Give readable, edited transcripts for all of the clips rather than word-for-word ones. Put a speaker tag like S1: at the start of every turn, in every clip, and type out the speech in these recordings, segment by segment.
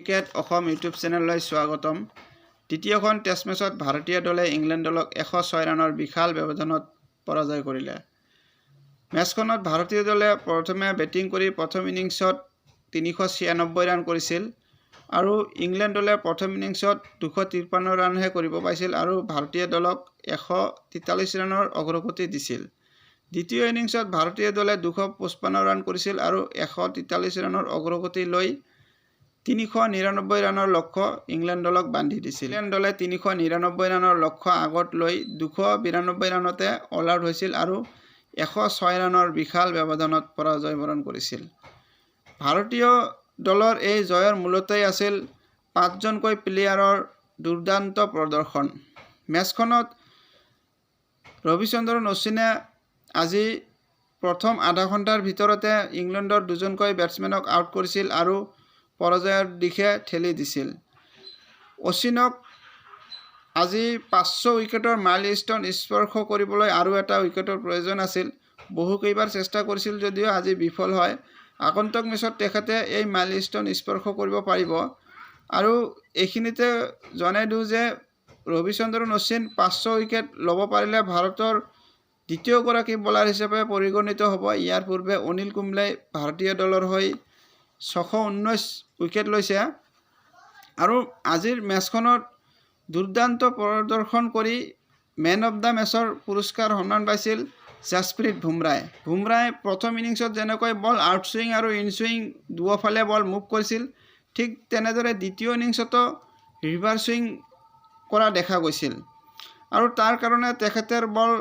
S1: Cricket Assam YouTube চেনেললৈ স্বাগতম। দ্বিতীয়খন test মেচত ভাৰতীয় দলে ইংলেণ্ড দলক 106 ৰানৰ বিশাল ব্যৱধানত পৰাজয় কৰিলে। মেচখনত ভাৰতীয় দলে প্ৰথমে বেটিং কৰি প্ৰথম ইনিংছত 396 ৰান কৰিছিল আৰু ইংলেণ্ড দলে প্ৰথম ইনিংছত 253 ৰানহে কৰিব পাইছিল আৰু ভাৰতীয় দলক 143 ৰানৰ অগ্ৰগতি দিছিল। দ্বিতীয় ইনিংছত ভাৰতীয় দলে 255 ৰান কৰিছিল আৰু 143 ৰানৰ অগ্ৰগতি লৈ 399 ৰানৰ লক্ষ্য ইংলেণ্ড দলক বান্ধি দিছিল। ইংলেণ্ড দলে 399 ৰানৰ লক্ষ্য আগত লৈ 292 ৰানতে অল আউট হৈছিল আৰু 106 ৰানৰ বিশাল ব্যৱধানত পৰাজয় বৰণ কৰিছিল। ভাৰতীয় দলৰ এই জয়ৰ মূলতেই আছিল পাঁচজনকৈ প্লেয়াৰৰ দুৰ্দান্ত প্ৰদৰ্শন। মেচখনত ৰবিচন্দ্ৰন অশ্বিনে আজি প্ৰথম আধা ঘণ্টাৰ ভিতৰতে ইংলেণ্ডৰ দুজনকৈ বেটছমেনক আউট কৰিছিল আৰু পৰাজয়ৰ দিশে ঠেলি দিছিল। অশ্বিনক আজি 500 উইকেটৰ মাইলষ্ট'ন স্পৰ্শ কৰিবলৈ আৰু এটা উইকেটৰ প্ৰয়োজন আছিল। বহুকেইবাৰ চেষ্টা কৰিছিল যদিও আজি বিফল হয়। আগন্তুক মেচত তেখেতে এই মাইলষ্ট'ন স্পৰ্শ কৰিব পাৰিব। আৰু এইখিনিতে জনাই দিওঁ যে ৰবিচন্দ্ৰন অশ্বিন 500 উইকেট ল'ব পাৰিলে ভাৰতৰ দ্বিতীয়গৰাকী বলাৰ হিচাপে পৰিগণিত হ'ব। ইয়াৰ পূৰ্বে অনিল কুম্বলে ভাৰতীয় দলৰ হৈ 619 উইকেট লৈছে। আৰু আজিৰ মেচখনত দুৰ্দান্ত প্ৰদৰ্শন কৰি মেন অফ the মেচৰ পুৰস্কাৰ সন্মান পাইছিল জাছপ্ৰীত বুমৰাহে। বুমৰাহে প্ৰথম ইনিংছত যেনেকৈ বল আউটছুইং আৰু ইনছুইং দুয়োফালে বল মুভ কৰিছিল, ঠিক তেনেদৰে দ্বিতীয় ইনিংছতো ৰিভাৰ্ছ ছুইং কৰা দেখা গৈছিল আৰু তাৰ কাৰণে তেখেতৰ বল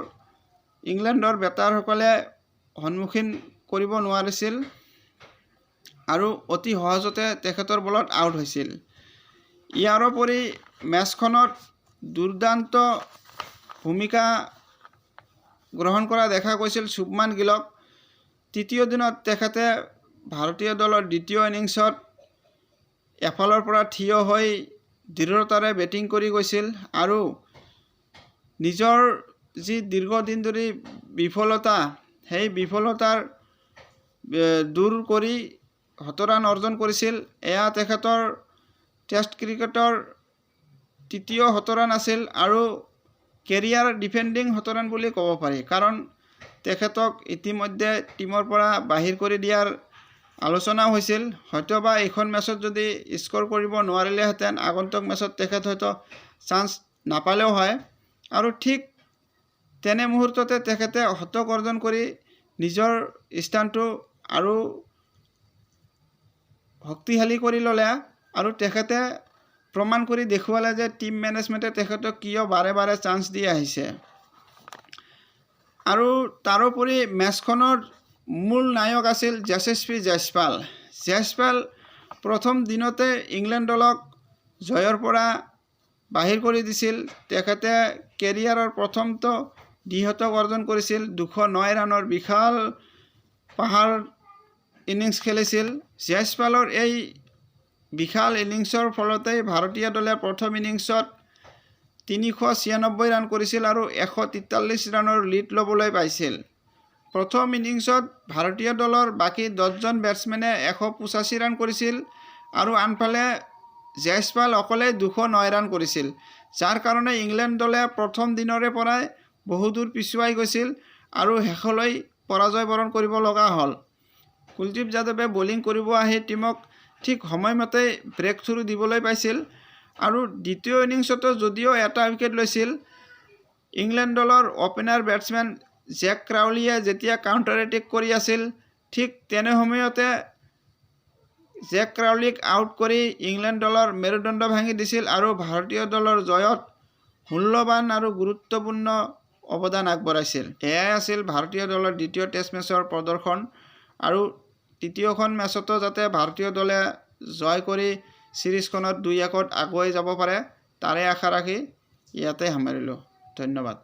S1: ইংলেণ্ডৰ বেটাৰসকলে সন্মুখীন কৰিব নোৱাৰিছিল আৰু অতি সহজতে তেখেতৰ বলত আউট হৈছিল। ইয়াৰোপৰি মেচখনত দুৰ্দান্ত ভূমিকা গ্ৰহণ কৰা দেখা গৈছিল শুভমান গিলক। তৃতীয় দিনত তেখেতে ভাৰতীয় দলৰ দ্বিতীয় ইনিংছত এফালৰ পৰা থিয় হৈ দৃঢ়তাৰে বেটিং কৰি গৈছিল আৰু নিজৰ যি দীৰ্ঘদিন ধৰি বিফলতা, সেই বিফলতাৰ দূৰ কৰি শতৰান অৰ্জন কৰিছিল। এয়া তেখেতৰ টেষ্ট ক্ৰিকেটৰ তৃতীয় শতৰান আছিল আৰু কেৰিয়াৰ ডিফেণ্ডিং শতৰান বুলি ক'ব পাৰি, কাৰণ তেখেতক ইতিমধ্যে টীমৰ পৰা বাহিৰ কৰি দিয়াৰ আলোচনাও হৈছিল। হয়তোবা এইখন মেচত যদি স্ক'ৰ কৰিব নোৱাৰিলেহেঁতেন, আগন্তুক মেচত তেখেত হয়তো চান্স নাপালেও হয়। আৰু ঠিক তেনে মুহূৰ্ততে তেখেতে শতক অৰ্জন কৰি নিজৰ স্থানটো আৰু শক্তিশালী কৰি ল'লে আৰু তেখেতে প্ৰমাণ কৰি দেখুৱালে যে টীম মেনেজমেণ্টে তেখেতক কিয় বাৰে বাৰে চান্স দি আহিছে। আৰু তাৰোপৰি মেচখনৰ মূল নায়ক আছিল যশস্বী জয়ছৱাল। জয়ছৱাল প্ৰথম দিনতে ইংলেণ্ড দলক জয়ৰ পৰা বাহিৰ কৰি দিছিল। তেখেতে কেৰিয়াৰৰ প্ৰথমটো দ্বিশতক অৰ্জন কৰিছিল। 209 ৰানৰ বিশাল পাহাৰ ইনিংছ খেলিছিল। জয়ছৱালৰ এই বিশাল ইনিংছৰ ফলতেই ভাৰতীয় দলে প্ৰথম ইনিংছত 396 ৰান কৰিছিল আৰু 143 ৰানৰ লিড ল'বলৈ পাইছিল। প্ৰথম ইনিংছত ভাৰতীয় দলৰ বাকী 10জন বেটছমেনে 185 ৰান কৰিছিল আৰু আনফালে জয়ছৱাল অকলেই 209 ৰান কৰিছিল, যাৰ কাৰণে ইংলেণ্ড দলে প্ৰথম দিনৰে পৰাই বহুদূৰ পিছুৱাই গৈছিল আৰু শেষলৈ পৰাজয় বৰণ কৰিব লগা হ'ল। কুলদীপ যাদৱে বলিং কৰিব আহি টীমক ঠিক সময়মতেই ব্ৰেক থ্ৰু দিবলৈ পাইছিল আৰু দ্বিতীয় ইনিংছতো যদিও এটা উইকেট লৈছিল, ইংলেণ্ড দলৰ অ'পেনাৰ বেটছমেন জেক ক্ৰাউলিয়ে যেতিয়া কাউণ্টাৰ এটেক কৰি আছিল, ঠিক তেনে সময়তে জেক ক্ৰাউলিক আউট কৰি ইংলেণ্ড দলৰ মেৰুদণ্ড ভাঙি দিছিল আৰু ভাৰতীয় দলৰ জয়ত মূল্যৱান আৰু গুৰুত্বপূৰ্ণ অৱদান আগবঢ়াইছিল। এয়াই আছিল ভাৰতীয় দলৰ দ্বিতীয় টেষ্ট মেচৰ প্ৰদৰ্শন আৰু তৃতীয়খন মেচতো যাতে ভাৰতীয় দলে জয় কৰি ছিৰিজখনত 2-1ত আগুৱাই যাব পাৰে, তাৰে আশা ৰাখি ইয়াতে সামৰিলোঁ। ধন্যবাদ।